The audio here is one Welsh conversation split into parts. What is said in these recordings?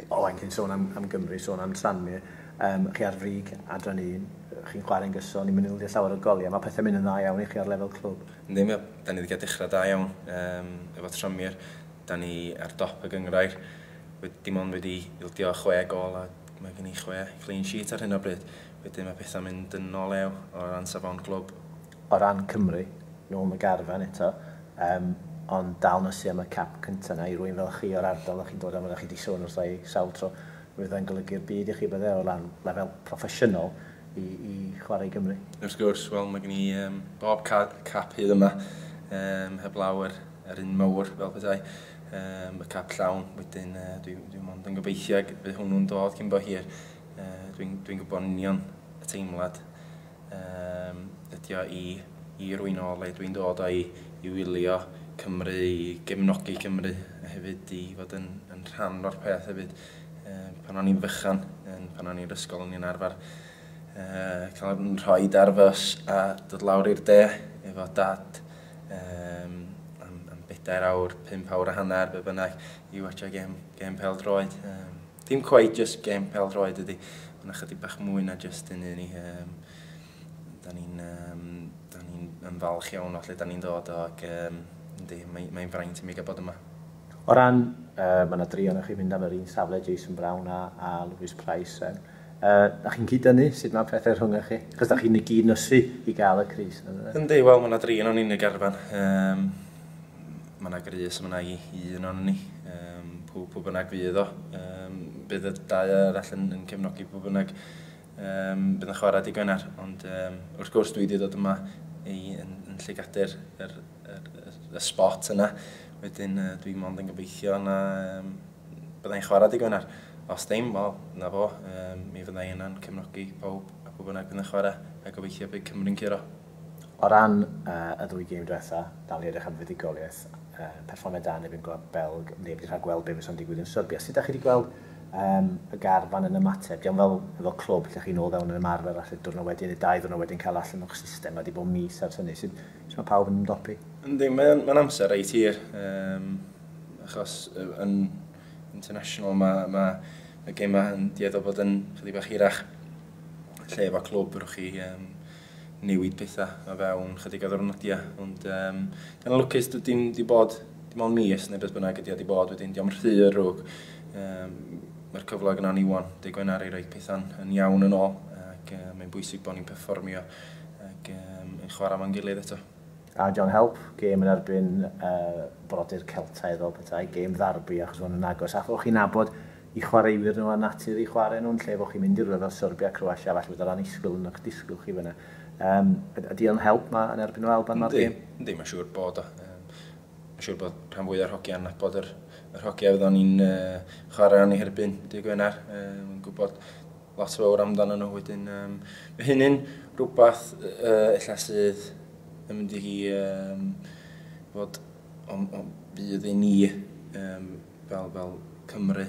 Owain, cyn sôn am Gymru, sôn am Tranmere, chi ar frig adran 1, chi'n chwarae'n gyson, ni'n mynd i llawer o goliau, mae pethau'n mynd yn dda iawn i chi ar lefel clwb. Yndi, da ni wedi cael dechrau da iawn efo Tranmere, da ni ar dop y gynghrair, dim ond wedi ildio 6 gol a mae gen i 6 clean sheet ar hyn o bryd. Wedyn mae pethau'n mynd yn ôl ew o ran safon clwb. O ran Cymru, nôl yn y garfan eto, ond dal nysu am y cap cyntaf yna i rywun fel chi o'r ardal, a chi'n dod am, chi wedi sôn wrtha i sawl tro, fydd yn golygu'r byd i chi bydde o ran lefel proffesiynol i chwarae i Gymru. Wrth gwrs, wel mae gen i bob cap hyd yma, heblaw yr un mawr fel petai, y cap llawn, wedyn dwi mond yn gobeithio fydd hwnnw'n dod cyn bo hir. Dwi'n gwybod yn union y teimlad ydy o i rywun o le dwi'n dod o i wylio Cymru, i gefnogi Cymru, a hefyd i fod yn rhan o'r peth hefyd. Pan o'n i'n fychan, pan o'n i'n ysgol, o'n i'n arfer cael yn rhoi ar fws a dod lawr i'r de efo dad am 4 awr, 5 awr a hanner, be bynnag, i watcha gêm pêl-droed. Dim quite just gêm pêl-droed ydy, ond ychydig bach mwy na just un ni. Da ni'n yn falch iawn o lle da ni'n dod o, ac mae'n fraint i mi gael bod yma. O ran, mae yna dri ohonoch chi'n mynd am yr un safle, Jason Brown a Lewis Price. Da chi'n cyd-dynnu sut mae pethau rhwng chi? Chos da chi'n i gyd nysu i gael y crys. Yndi, wel, mae yna dri o'n ni'n y garfan. Mae yna grys, mae yna un o'n ni. Pwy bynnag fydd o. Bydd y dau arall yn cefnogi pwy bynnag bydd yn chwarae dydd Gwener. Ond wrth gwrs dwi wedi dod yma yn llygadu'r y spot yna. Wedyn dwi mond yn gobeithio na byddai'n chwarae dydd Gwener. Os ddim, wel, na fo, mi fyddai yna'n cefnogi pawb a pwy bynnag bydd yn chwarae a gobeithio bydd Cymru'n curo. O ran y ddwy gêm diwetha, dal i edrych am fuddugoliaeth, perfformiad da yn erbyn Gwlad Belg, neb wedi rhagweld be fysa'n digwydd yn Serbia. Sut dach chi wedi gweld y garfan yn ymateb? Diolch fel efo clwb lle chi'n ôl fewn yn ymarfer allu diwrnod wedyn neu 2 ddiwrnod wedyn cael allan o'ch system, mae wedi bod mis ers hynny. Sut mae pawb yn ymdopi? Yndi, mae'n amser reit hir, achos yn international mae gemau yn dueddol bod yn chydig bach hirach. Lle efo clwb rwch chi newid pethau o fewn chydig o ddiwrnodiau. Ond dyna lwcus dim di bod, dim ond mis neu beth bynnag ydi o di bod wedyn, diolch rhy ddrwg. Mae'r cyfle gyda ni wan, dydd Gwener i roi pethau'n yn iawn yn ôl, ac mae'n bwysig bod ni'n perfformio ac yn chwarae fo'n gilydd eto. A John Help, gêm yn erbyn brodyr Celtaidd fel petai, gêm ddarbi achos o'n yn agos. A chi'n nabod i chwaraewyr nhw a natur i chwarae nhw'n lle fo chi'n mynd i rywle fel Serbia, Croatia, falle bod yr annisgwyl yn eich disgwyl chi fyna. Ydy o'n help ma yn erbyn nhw Alban ma'r gêm? Yndi, mae'n siŵr bod o. Mae'n siŵr bod rhan fwyaf o'r hogiau'n nabod yr hogiau fyddan ni'n chwarae yn eu herbyn dydd Gwener. Mae'n gwybod lot fawr amdano nhw wedyn. Mae hynny'n rhywbeth ella sydd yn mynd i fod o budd i ni fel Cymru.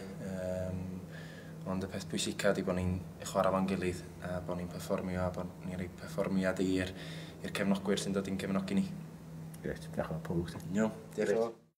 Ond y peth pwysica ydy bod ni'n chwarae fo'n gilydd a bod ni'n perfformio a bod ni'n rhoi perfformiad i'r cefnogwyr sy'n dod i'n cefnogi ni. Grêt, diolch yn fawr, pob lwc. Iawn, diolch yn fawr.